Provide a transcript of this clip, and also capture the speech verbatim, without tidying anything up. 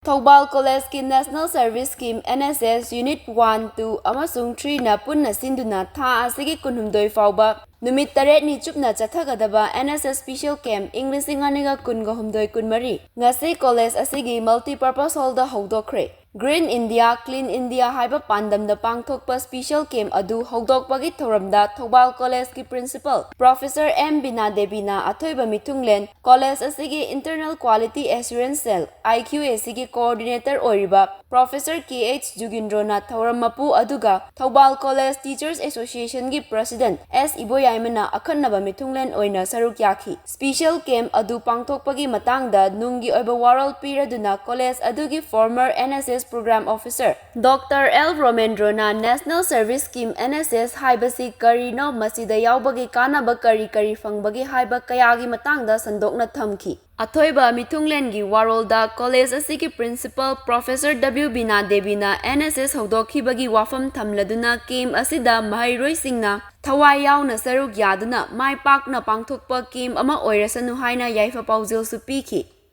ꯊꯧꯕꯥꯜ ꯀꯣꯂꯦꯖꯀꯤ National Service Scheme, N S S Unit one, two ꯑꯃꯁꯨꯡ three ꯅ ꯄꯨꯟꯅ ꯁꯤꯟꯗꯨꯅ ꯊꯥ ꯑꯁꯤꯒꯤ ꯀꯨꯟꯍꯨꯝꯗꯣꯏ ꯐꯥꯎꯕ ꯅꯨꯃꯤꯠ ꯇꯔꯦꯠꯅꯤ ꯆꯨꯞꯅ ꯆꯠꯊꯒꯗꯕ N S S Special Camp ꯏꯪ ꯂꯤꯁꯤꯡ ꯑꯅꯤꯒ ꯀꯨꯟꯒ ꯍꯨꯝꯗꯣꯏ ꯀꯨꯟꯃꯔꯤ ꯉꯁꯤ ꯀꯣꯂꯦꯖ ꯑꯁꯤꯒꯤ Multipurpose Hall ꯗ ꯍꯧꯗꯣꯛꯈ꯭ꯔꯦ꯫ Green India, Clean India ꯍꯥꯏꯕ ꯄꯥꯟꯗꯝꯗ ꯄꯥꯡꯊꯣꯛꯄ special camp ꯑꯗꯨ ꯍꯧꯗꯣꯛꯄꯒꯤ ꯊꯧꯔꯝꯗ ꯊꯧꯕꯥꯜ ꯀꯣꯂꯦꯖꯀꯤ Principal Professor M ꯕꯤꯅꯥ ꯗꯦꯕꯤꯅ ꯑꯊꯣꯏꯕ ꯃꯤꯊꯨꯡꯂꯦꯟ, ꯀꯣꯂꯦꯖ ꯑꯁꯤꯒꯤ Internal Quality Assurance Cell, I Q A C ꯒꯤ Coordinator ꯑꯣꯏꯔꯤꯕ Professor K H ꯖꯨꯒꯤꯟꯗ꯭ꯔꯣꯅ ꯊꯧꯔꯝ ꯃꯄꯨ ꯑꯗꯨꯒ ꯊꯧꯕꯥꯜ ꯀꯣꯂꯦꯖ Teachers Association ꯒꯤ President S ꯏꯕꯣꯌꯥꯏꯃꯅ ꯑꯈꯟꯅꯕ ꯃꯤꯊꯨꯡꯂꯦꯟ ꯑꯣꯏꯅ ꯁꯔꯨꯛ ꯌꯥꯈꯤ꯫ Special camp ꯑꯗꯨ ꯄꯥꯡꯊꯣꯛꯄꯒꯤ ꯃꯇꯥꯡꯗ ꯅꯨꯡꯒꯤ ꯑꯣꯏꯕ ꯋꯥꯔꯣꯜ ꯄꯤꯔꯗꯨꯅ ꯀꯣꯂꯦꯖ ꯑꯗꯨꯒꯤ former N S S Program Officer Doctor L ꯔꯣꯃꯦꯟꯗ꯭ꯔꯣꯅ National Service Scheme, N S S ꯍꯥꯏꯕꯁꯤ ꯀꯔꯤꯅꯣ, ꯃꯁꯤꯗ ꯌꯥꯎꯕꯒꯤ ꯀꯥꯟꯅꯕ ꯀꯔꯤ ꯀꯔꯤ ꯐꯪꯕꯒꯦ ꯍꯥꯏꯕ ꯀꯌꯥꯒꯤ ꯃꯇꯥꯡꯗ ꯁꯟꯗꯣꯛꯅ ꯊꯝꯈꯤ꯫ ꯑꯊꯣꯏꯕ ꯃꯤꯊꯨꯡꯂꯦꯟꯒꯤ ꯋꯥꯔꯣꯜꯗ ꯀꯣꯂꯦꯖ ꯑꯁꯤꯒꯤ Principal Professor W ꯕꯤꯅꯥ ꯗꯦꯕꯤꯅ N S S ꯍꯧꯗꯣꯛꯈꯤꯕꯒꯤ ꯋꯥꯐꯝ ꯊꯝꯂꯗꯨꯅ camp ꯑꯁꯤꯗ ꯃꯍꯩꯔꯣꯏꯁꯤꯡꯅ ꯊꯋꯥꯏ ꯌꯥꯎꯅ ꯁꯔꯨꯛ ꯌꯥꯗꯨꯅ ꯃꯥꯏ ꯄꯥꯛꯅ ꯄꯥꯡꯊꯣꯛꯄ camp ꯑꯃ ꯑꯣꯏꯔꯁꯅꯨ ꯍꯥꯏꯅ ꯌꯥꯏꯐ ꯄꯥꯎꯖꯦꯜꯁꯨ ꯄꯤꯈꯤ꯫